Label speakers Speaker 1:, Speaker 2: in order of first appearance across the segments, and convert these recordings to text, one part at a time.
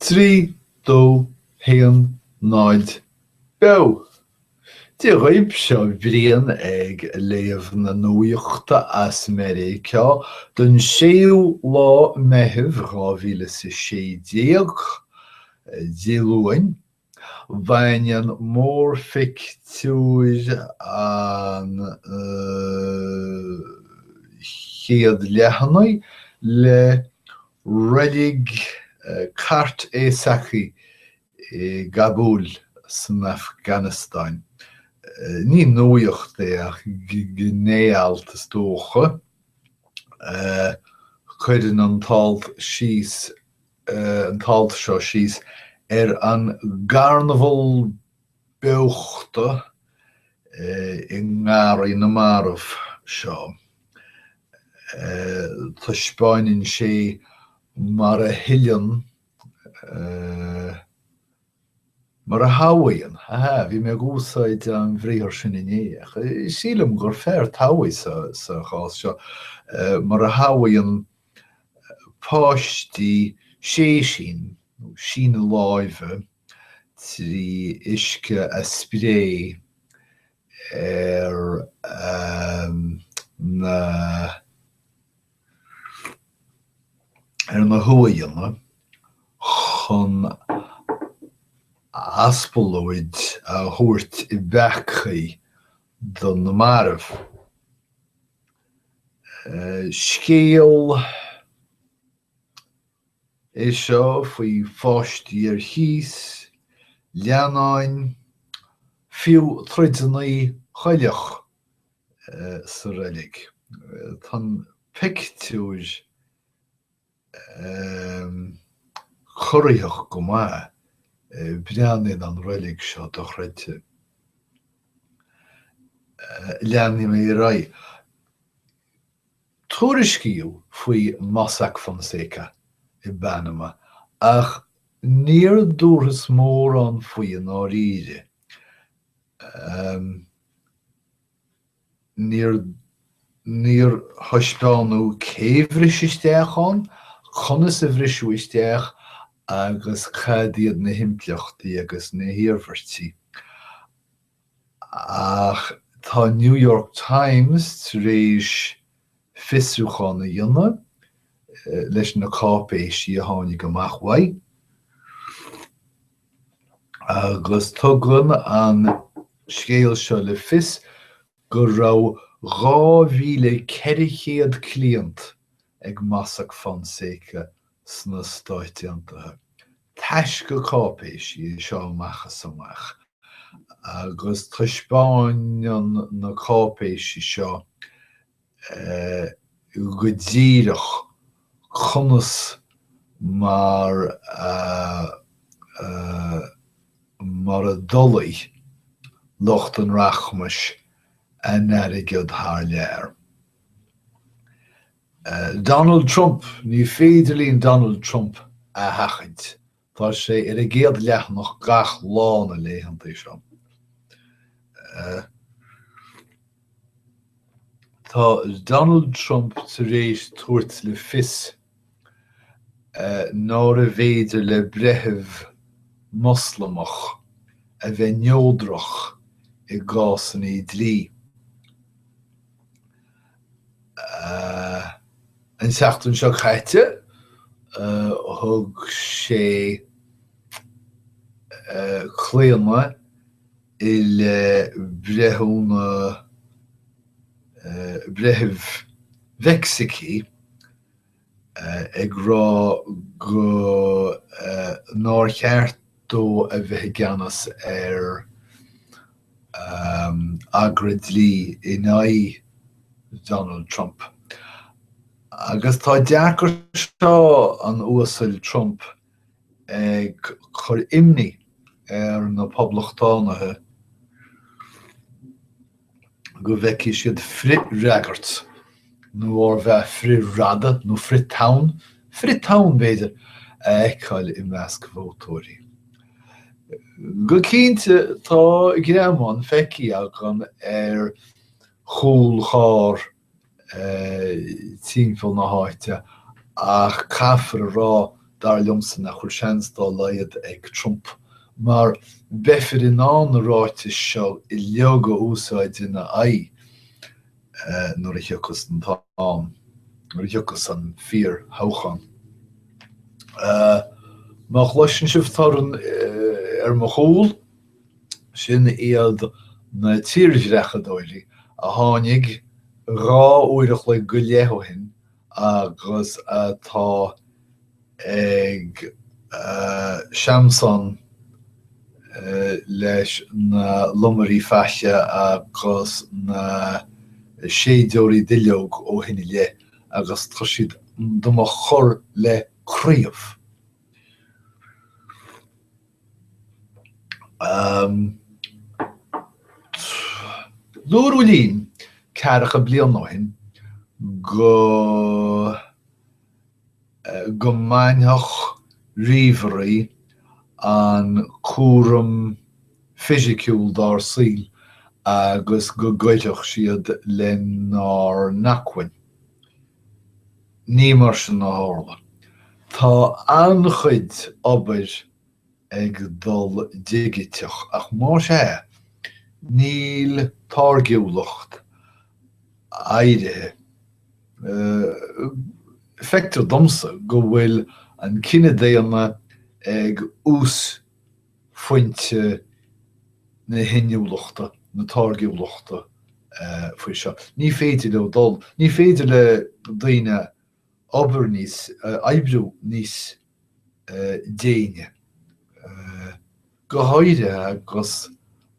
Speaker 1: 3, 2, 1, 0, Beo! Dia dhaoibh, seo Brian ag léamh na nuachta as Meiriceá don séú lá Meitheamh 2016, Dé Luain. Baineann mórphictiúr an chéad leathanaigh le reilig Kart-e-Sakhi i gCabúl san Afganastáin. Ní nuacht é ach gné-alt is dócha. Cuireann an t-alt síos an t-alt seo síos ar an gcarnabhal beochta i nGarraí na Marbh seo. Taispeáineann sé mar a thuilleann Mar a thabhaíonn, ha, bhí mé ag úsáid an bhriathar sin inné, ach sílim gur fearr tabhaigh sa chás seo, mar a thabhaíonn páistí séisín, nó síneadh láimhe, trí uisce a spré ar na ar na huaigheanna chun aspalóid a thabhairt i bpeacaí do na mairbh. Scéal é seo faoi pháistí ar cíos, leannáin, fiú troideanna coileach sa reilig. Tá an pictiúr corraitheach go maith, breathnaíonn an reilig seo dochreidte. Leanfaidh mé ar aghaidh. Tuairiscíodh faoi Mossack Fonseca i bPanama ach níor dúrthas mórán faoi i ndáiríre. Níor níor thaispeánadh cé bhris isteach ann, conas a bhriseadh isteach agus cad iad na himpleachtaí agus na hiarmhairtí. Ach tá New York Times tar éis fiosrúchán a dhéanamh leis na cáipéisí a tháinig amach uaidh agus tugann an scéal seo le fios go raibh 2,400 cliant ag Mossack Fonseca sna Stáit Aontaithe. Taisce cáipéisí é seo amach is amach agus taispeánann na cáipéisí seo go díreach conas mar a mar a d'fholaigh lucht an rachmais a n-airgead thar lear. Donald Trump, Ní féidir linn Donald Trump a sheachaint. Tá sé ar an gcéad leathanach gach lá na laethanta seo. Tá Donald Trump tar éis tabhairt le fios nárbh fhéidir le breitheamh Moslamach a bheith neodrach i gcásanna dlí. An tseachtain seo caite, thug sé claonadh i leith breithiúna, breithimh Mheicsicigh ag rá go nár cheart dó a bheith i gceannas ar agra dlí in aghaidh Donald Trump. Agus tá dearcadh seo an Uasail Trump ag cur imní ar na Poblachtánaithe go bhfeicfidh siad frithfhreagairt, nó arbh ea frithradadh nó frith-tonn, frith-tonn b'fhéidir, a fheiceáil i measc vótóirí. Go cinnte tá greamán feicthe agam ar chúl charr timpeall na háite ach caithfear a rá. Dar liomsa nach bhfuil seans dá laghad ag Trump, mar beifear in ann na ráitis seo uilig a úsáid ina aghaidh nuair a thiocfas an t-am, nuair a thiocfas an fíor-thoghchán. Má chloiseann sibh torann ar mo chúl, sin iad na tírdhreachadóirí a tháinig 2 uair a chloig go leith ó shin agus atá ag seamsán leis na lomairí faiche agus na séideoirí duilleog ó shin i leith agus tá siad do mo chur le craobh. Dúradh linn ceathracha bliain ó shin go go mbainfeadh ríomhairí an cúram fisiciúil dár saol agus go gcuirfeadh siad lenár n-acmhainn. Ní mar sin a tharla. Tá an-chuid obair ag dul digiteach, ach más ea, níl táirgiúlacht éirithe. Feictear domsa go bhfuil an cine daonna ag uasphointe na hinniúlachta, na táirgiúlachta faoi seo. Ní féidir leo dul, ní féidir le daoine obair níos, oibriú níos déine, go háirithe agus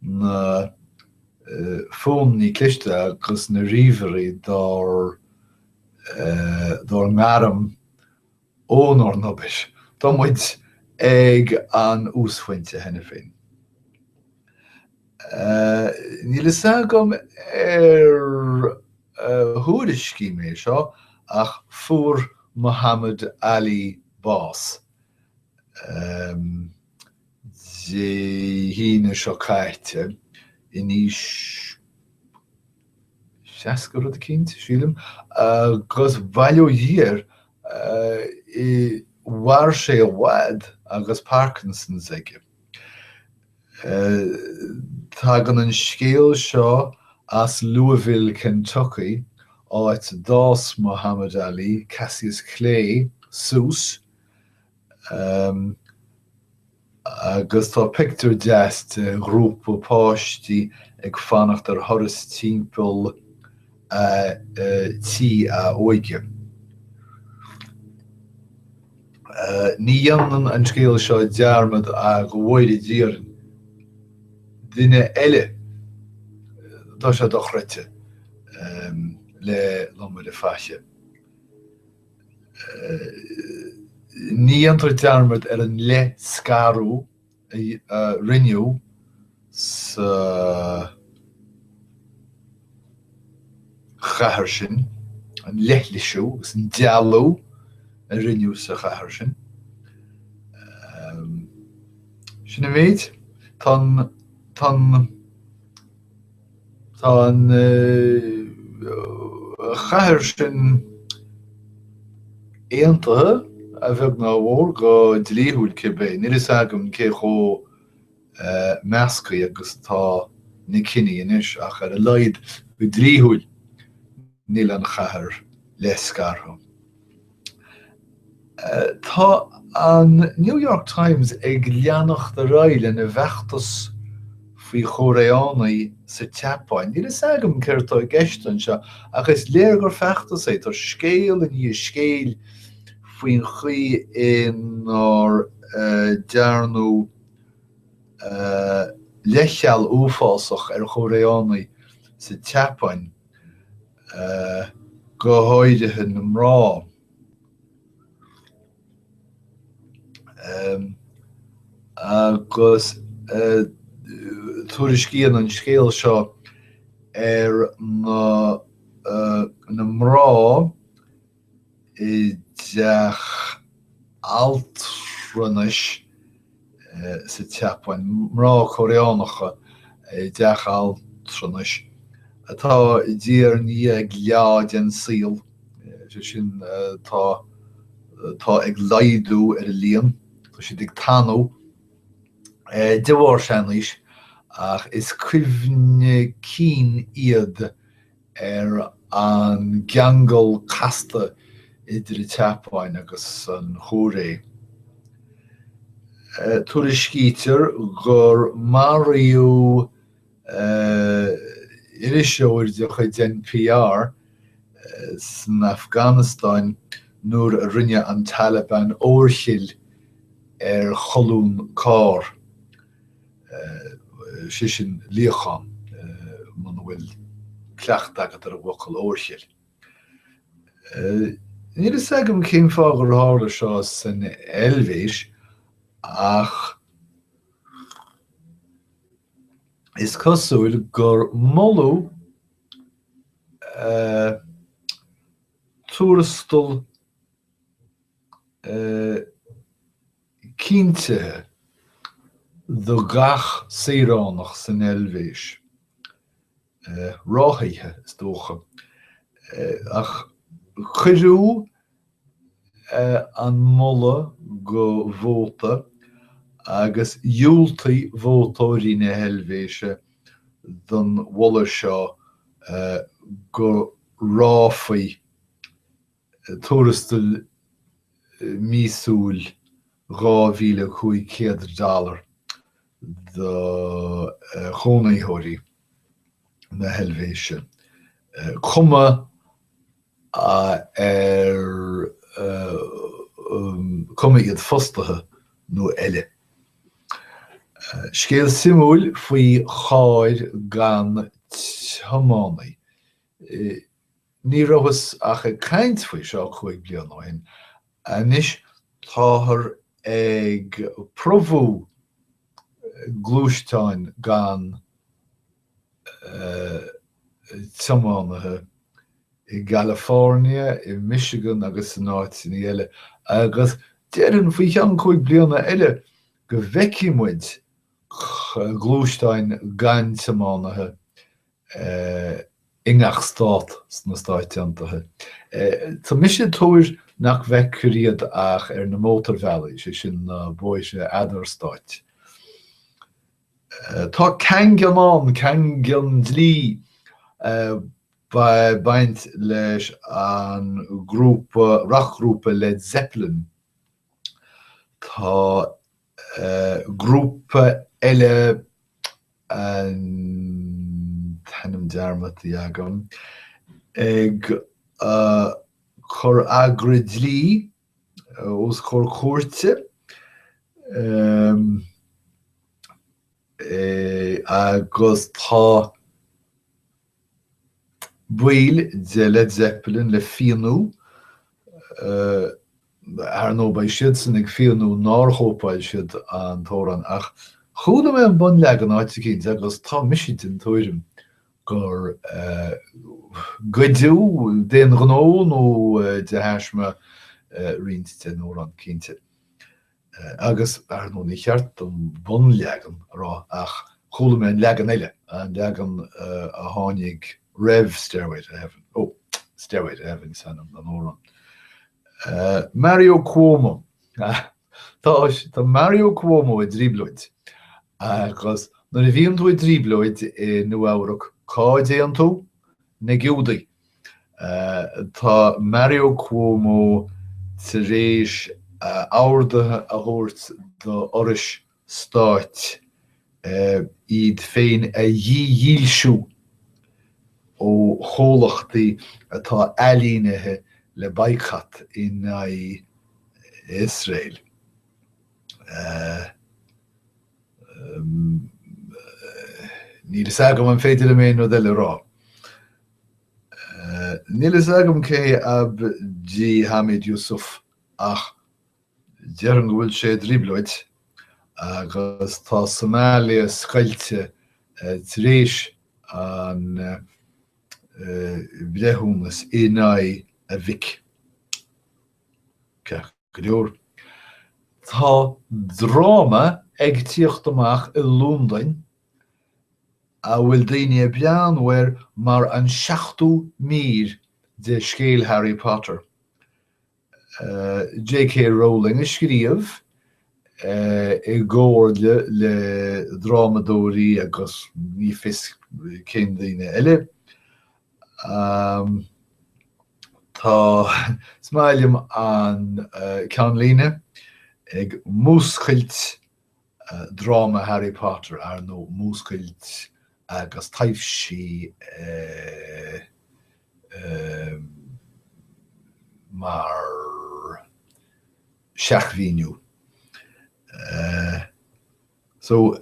Speaker 1: na fónaí cliste agus na ríomhairí dár dár ngairm ónár n-obair. Tá muid ag an uasphointe cheana féin. Níl fhios agam ar thuairiscigh mé seo ach fuair Muhammad Ali bás Dé hAoine seo caite in aois 60 rud eicínt, sílim, agus bail ó Dhia air, mhair sé i bhfad agus Parkinson's aige. Tagann an scéal seo as Louisville, Kentucky, áit a d'fhás Muhammad Ali, Cassius Clay, suas, agus tá pictiúr deas de ghrúpa páistí ag fanacht ar thuras timpeall a tí a óige. Ní dhéanann an scéal seo dearmad ach go bhfóire Dia orainn, duine eile, tá sé dochreidte, le lomaire faiche. Ní dhéantar dearmad ar an leithscaradh a rinneadh sa chathair sin, an leithlisiú agus an dealú a rinneadh sa chathair sin. Sin an méid. Tá an, tá an. Tá an chathair sin aontaithe, a bheag nó a mhór, go dlíthiúil cibé. Níl fhios agam cé chomh measctha agus atá na ciní anois, ach ar a laghad go dlíthiúil níl an chathair leithscartha. Tá an New York Times ag leanacht ar aghaidh lena bhfeachtas faoi Chóiréánaigh sa tSeapáin. Níl fhios agam céard atá i gceist anseo, ach is léir gur feachtas é. Tá scéal i ndiaidh scéil faoin chaoi inar dearnadh leithcheal uafásach ar Chóiréánaigh sa tSeapáin. go háirithe na mná. Agus tuairiscíonn an scéal seo ar na na mná i dteach altranais sa tSeapáin, mná Cóiréánacha i dteach altranais atá diaidh ar ndiaidh ag leá den saol, sé sin, tá. Tá ag laghdú ar a líon, tá siad ag tanú de bharr seanaois, ach is cuimhne cinn iad ar an gceangal casta idir an tSeapáin agus an Chóiré. Tuairiscítear gur maraíodh iriseoir de chuid NPR san Afganastáin nuair a rinne an Taliban overkill ar cholún carr, sé sin luíochán, muna bhfuil cleachtadh agat ar an bhfocal overkill. Níl a fhios agam cén fáth gur tharla seo san Eilvéis ach Is cosúil gur moladh tuarastal cinntithe do gach saoránach san Eilvéis, ráthaithe is dócha, ach cuireadh an moladh go vóta agus dhiúltaigh vótóirí na hEilvéise don mholadh seo go ráthófaí tuarastal míosúil 2,500 dollar do chónaitheoirí na hEilvéise, cuma ar cuma iad fostaithe nó eile. Scéal suimiúil faoi chairr gan tiománaí. Ní rabhthas ach ag caint faoi seo 5 bliana ó shin. Anois táthar ag promhadh gluaisteáin gan tiománaithe i gCalifornia, i Michigan agus in áiteanna eile agus déarfainn faoi cheann 5 bliana eile go bhfeicfidh muid gluaisteáin gan tiománaithe i ngach stát sna Stáit Aontaithe. Tá mise ag tuar nach bhfeicfear iad ach ar na mótarbhealaí, sé sin na bóithre eadarstáit. Tá caingean ann, caingean dlí, ag baint leis an grúpa, racghrúpa Led Zeppelin. Tá grúpa eile, an t-ainm dearmadta agam, ag cur agra dlí os comhair cúirte agus tá baill de Led Zeppelin le fianú, ar ndóigh beidh siadsan ag fianú nár chóipeáil siad an t-amhrán ach chuala mé an bunleagan áit eicínt agus tá mise den tuairim gur goideadh d'aon ghnó nó de thaisme roinnt den amhrán, cinnte. Agus, ar ndóigh, ní cheart dom bunleagan a rá ach chuala mé an leagan eile, an leagan a tháinig roimh Stairway to Heaven, ó, Stairway to Heaven is ainm don amhrán. Mario Cuomo. Tá Mario Cuomo i dtrioblóid agus nuair a bhíonn tú i dtrioblóid i Nua-Eabhrac, cá dtéann tú? Na Giúdaigh. Tá Mario Cuomo tar éis orduithe a thabhairt d'fhorais stáit iad féin a dhídhílsiú ó chomhlachtaí atá ailínithe le baghcat in aghaidh Iosrael. Níl fhios agam an féidir liom aon rud eile a rá. Níl fhios agam cé hé Abdihamid Yusuf ach déarfainn go bhfuil sé i dtrioblóid agus tá Somalia scoilte tar éis an breithiúnas in aghaidh a mhic. Ceart go leor. Tá dráma ag tíocht amach i Londain a bhfuil daoine ag breathnú air mar an seachtú mír de scéal Harry Potter. J.K. Rowling a scríobh i gcomhairle le drámadóirí agus ní fios cén daoine eile. Tá, is maith liom an ceannlíne, ag múscailt dráma Harry Potter, ar ndóigh, múscailt agus taibhsí mar sheachmhíniú. So,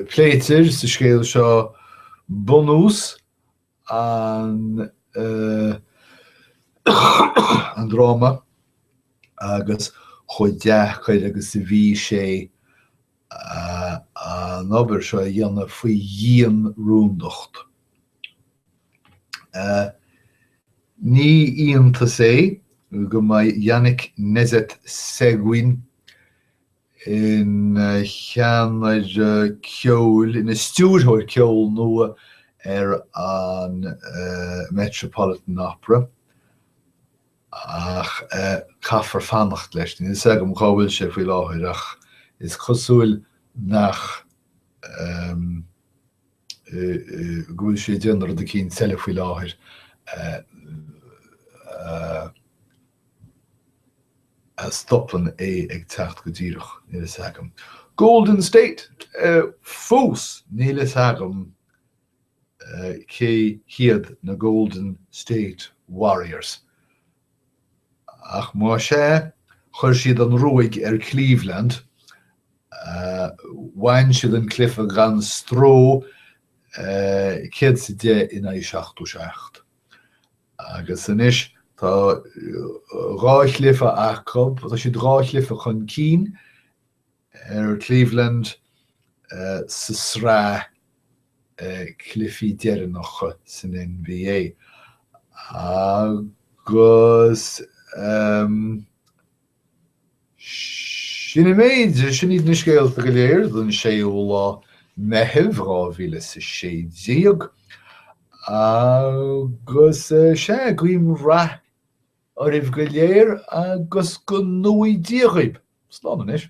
Speaker 1: pléitear sa scéal seo bunús an an dráma agus chomh deacair agus a bhí sé an obair seo a dhéanamh faoi dhian-rúndacht. Ní iontas é go mbeidh Yannick Nézet-Séguin ina cheannaire ceoil, ina stiúrthóir ceoil nua ar an Metropolitan Opera, ach caithfear fanacht leis. Níl a fhios agam cá bhfuil sé faoi láthair ach is cosúil nach go bhfuil sé ag déanamh rud eicínt eile faoi láthair. A stopann é ag teacht go díreach, níl a fhios agam. Golden State, fós níl a fhios agam cé hiad na Golden State Warriors. Ach más ea, chuir siad an ruaig ar Cleveland, bhain siad an cluiche gan stró, 110 in aghaidh 77. Agus anois tá dhá chluiche acu, tá siad dhá chluiche chun cinn ar Cleveland sa sraith cluichí deireanacha san NBA. Agus. Sin an méid, sin iad na scéalta go léir don séú lá Meitheamh 2016. Agus sea, guím rath oraibh go léir agus go ngnóthaí Dia dhaoibh. Slán anois.